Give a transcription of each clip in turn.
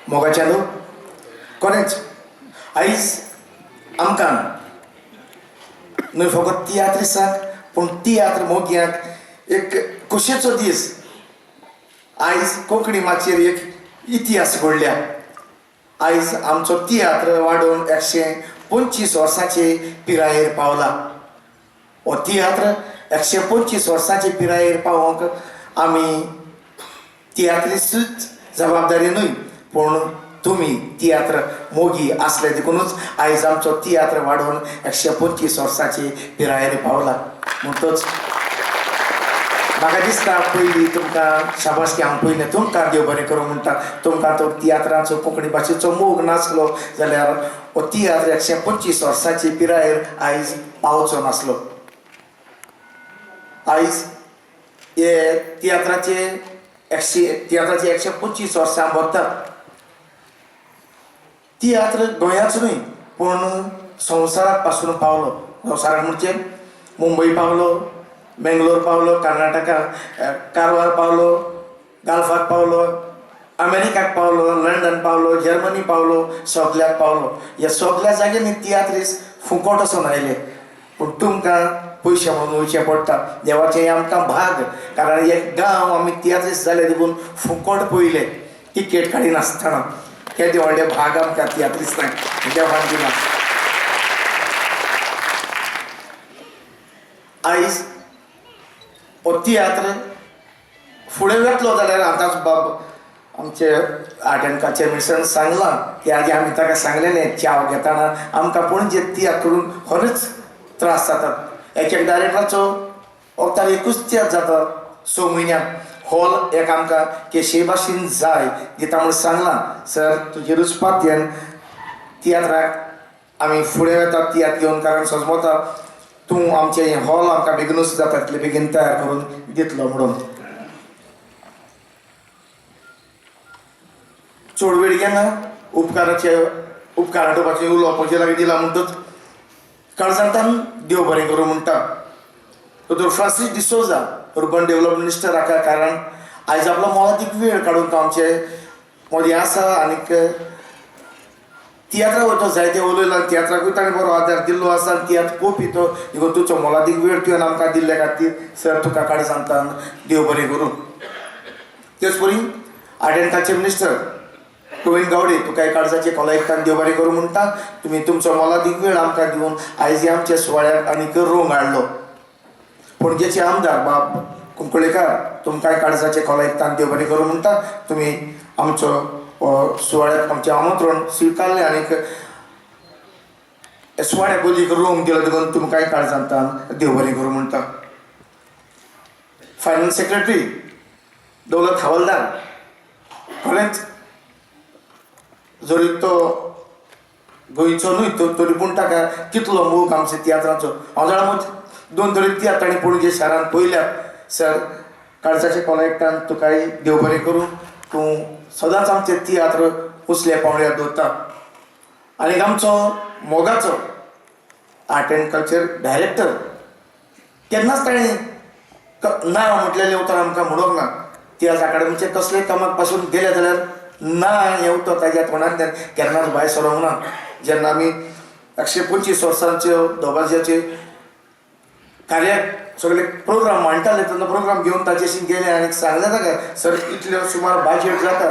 मोगाच्या न्हू कोणेच आयज आमकां न्हय फकत तियात्रिसांक पूण तियात्र मोगयांक एक खोशयेचो दीस. आयज कोंकणी माचयेर एक इतिहास घडल्या. आयज आमचो तियात्र वाडोवन 125 वर्सांचे पिरायेर पावला. हो तियात्र 125 वर्सांचे पिरायेर पावोवंक आमी तियात्रिस्तूच जबाबदारी न्हय पूण तुमी तियात्र मोगी आसले देखूनच आयज आमचो तियात्र वाडोवन 125 वर्सांचे पिरायेर पावला. म्हणटच म्हाका दिसता पयलीं तुमकां शाबासकी हांव पयलीं तुमकां देव बरें करूं म्हणटा. तुमकां तो तियात्राचो कोंकणी भाशेचो मोग नासलो जाल्यार हो तियात्र 125 वर्सांचे पिरायेर आयज पावचो नासलो. आयज हे तियात्राचे 125 वर्सां भरतात. तियात्र गोंयाच न्हय पूण संवसाराक पासून पावलो. संवसाराक म्हणजे मुंबय पावलो, बेंगलोर पावलो, कर्नाटका कारवार पावलो, गाल्फाक पावलो, अमेरिकाक पावलो, लंडन पावलो, जर्मनी पावलो, सगल्याक पावलो. ह्या सगल्या जाग्यांनी तियात्रीस फुकट वचोन आयले पूण तुमकां पयशे म्हणून वयचें पडटा. देवाचें हें आमकां भाग, कारण एक गांव आमी तियात्रीस जाले देखून फुकट पयले तिकेट काडिनासतना. केदें व्हडलें भाग आमकां तियात्रिस्तांक देवान दिला. आयज हो तियात्र फुडें वेतलो जाल्यार आतांच बाब आमचे आर्ट एंड कल्चर मिनिस्टरान सांगलां की आदी आमी ताका सांगलेलें च्याव घेतना आमकां पणजे तियात्र करून खरेंच त्रास जातात. एक एक डायरेक्टराचो वखदार एकूच तियात्र जाता 6 म्हयन्याक. हॉल एक आमकां केशे भाशेन जाय दिता म्हूण सांगलां. सर तुजेरूच पातयेन तियात्राक आमी फुडें वता तियात्र घेवन, कारण सजमता तूं आमचें हें हॉल आमकां बेगीनूच जाता तितले बेगीन तयार करून दितलो म्हणून. चड वेळ घेना उपकाराचे उपकार आठोवपाचें उलोवप म्हजे लागीं दिलां म्हणटच काळजांतान देव बरें करूं म्हणटा. दोतोर Francis D'Souza urban development minister हाका, कारण आयज आपलो मोलादीक वेळ काडून तो आमचे मदीं आसा आनीक तियात्रा वयतो जायते उलयला. तियात्राकूय ताणें बरो आदार दिल्लो आसा आनी तियात्र पळोवपी तो देखून तुजो मोलादीक वेळ तुवें आमकां दिल्ले खातीर सर तुका काळजांतान देव बरें करूं. तेच परी art and culture minister Govind Gawade तुकाय काळजाचे खोलायेंतल्यान देव बरें करूं म्हणटा. तुमी तुमचो मोलादीक वेळ आमकां दिवन आयज ह्या आमच्या सुवाळ्याक आनीक रोंग हाडलो. पणजेचे आमदार बाब कुंकळेकार तुमकांय काळजाचे खोलायेंतल्यान देव बरें करूं म्हणटा. तुमी आमचो सुवाळ्याक आमचें आमंत्रण स्विकारलें आनीक सुवाळ्याक बोलीक रोंग दिलो देखून तुमकांय काळजांतल्यान देव बरें करूं म्हणटा. फायनान्स सेक्रेटरी दौलत हवालदार खरेंच जरी तो गोंयचो न्हय तो तरी पूण ताका कितलो मोग आमच्या तियात्राचो. हांव जाणा म्हण 2 तरी तियात्र ताणें पणजे शारांत पळयल्यात. सर काळजाचे खोलायेंतल्यान तुकाय देव बरें करूं. तूं सदांच आमचे तियात्र उसल्या पावंड्यार दवरता. आनीक आमचो मोगाचो आर्ट एंड कल्चर डायरेक्टर केन्नाच ताणें ना म्हटलेलें उतर आमकां म्हणूंक ना. तियात्र अकाडमीचे कसले कामाक पासून गेले जाल्यार ना हें उतर ताज्या तोंडांतल्यान केन्नाच भायर सरोंक ना. जेन्ना आमी 125 वर्सांच्यो दबाज्याचे कार्याक सगळे प्रोग्राम मांडटाले तेन्ना प्रोग्राम घेवन ताजेशी गेले आनी सांगलें ताका सर इतले सुमार बाजेट जाता,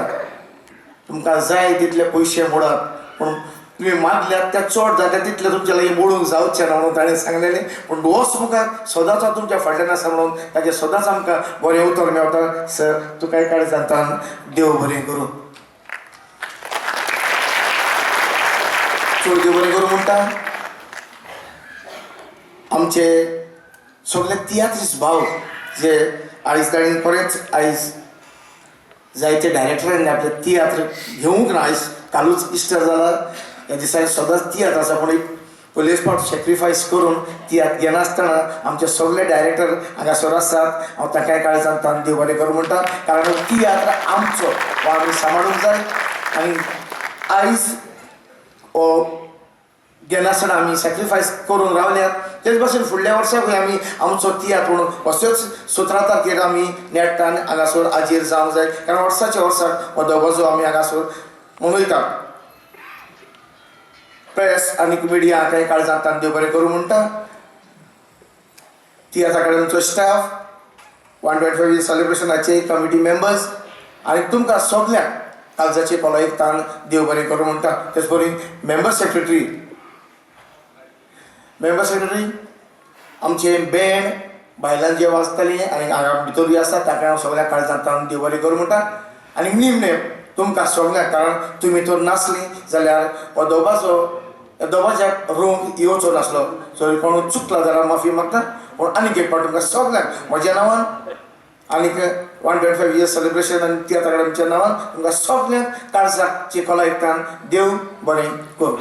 तुमकां जाय तितले पयशे मोडात पूण तुमी मागल्यात त्या चड जाता तितले तुमच्या लागीं मोडूंक जावचें ना म्हणून ताणें सांगलेलें. पूण दोस मुखार सदांच हांव तुमच्या फाटल्यान आसा म्हणून ताचें सदांच आमकां बरें उतर मेवता. सर तुकाय काळजांतल्यान देव बरें करूं. चड देव बरें करूं म्हणटा. आमचे सगळे तियात्रीस भाव जे आयज तांणी खरेंच आयज जायते डायरेक्टरांनी आपले तियात्र घेवंक ना. आयज कालूच इस्टर जाला, ह्या दिसांनी सदांच तियात्र आसा पूण एक पयलेच फावट सॅक्रिफायस करून तियात्र घेनासतना आमचे सगळे डायरेक्टर हांगासर आसात. हांव तांकांय काळजांतल्यान देव बरें करूं म्हणटा, कारण तियात्र आमचो हो आमी सांबाळूंक जाय. आनी आयज हो घेनासतना आमी सॅक्रिफायस करून रावल्यात. तेच भाशेन फुडल्या वर्साकूय आमी आमचो तियात्र म्हणून असोच 17 तारखेर आमी नेटान हांगासर हाजीर जावंक जाय, कारण वर्साच्या वर्साक हो दबाजो आमी हांगासर मनयतात. प्रेस आनी मिडिया हांकां काळजांत देव बरें करूं म्हणटा. तियात्र अकादमीचो स्टाफ, 125 सेलिब्रेशनाचे कमिटी मेंबर्स आनी तुमकां सगल्यांक काळजाचे खोलायेन देव बरें करूं म्हणटा. तेच परी मेंबर सेक्रेटरी, आमचे बँड बायलां जे वाजतालीं आनी हांगा भितरूय आसा, ताका हांव सगळ्या काळजांत देव बरें करूं म्हणटा. आनी निमणें तुमकां सगल्यांक, कारण तुमी तर नासली जाल्यार हो दोबाचो दोबाच्या रोंग येवचो नासलो. सो कोण चुकला जाल्यार माफी मागता, पूण आनीक एक फावट तुमकां सगल्यांक म्हज्या नांवान आनीक 125 years celebration आनी तियात्र अकादमीच्या नांवान तुमकां सगल्यांक काळजाची खोलायेंतल्यान देव बरें करूं.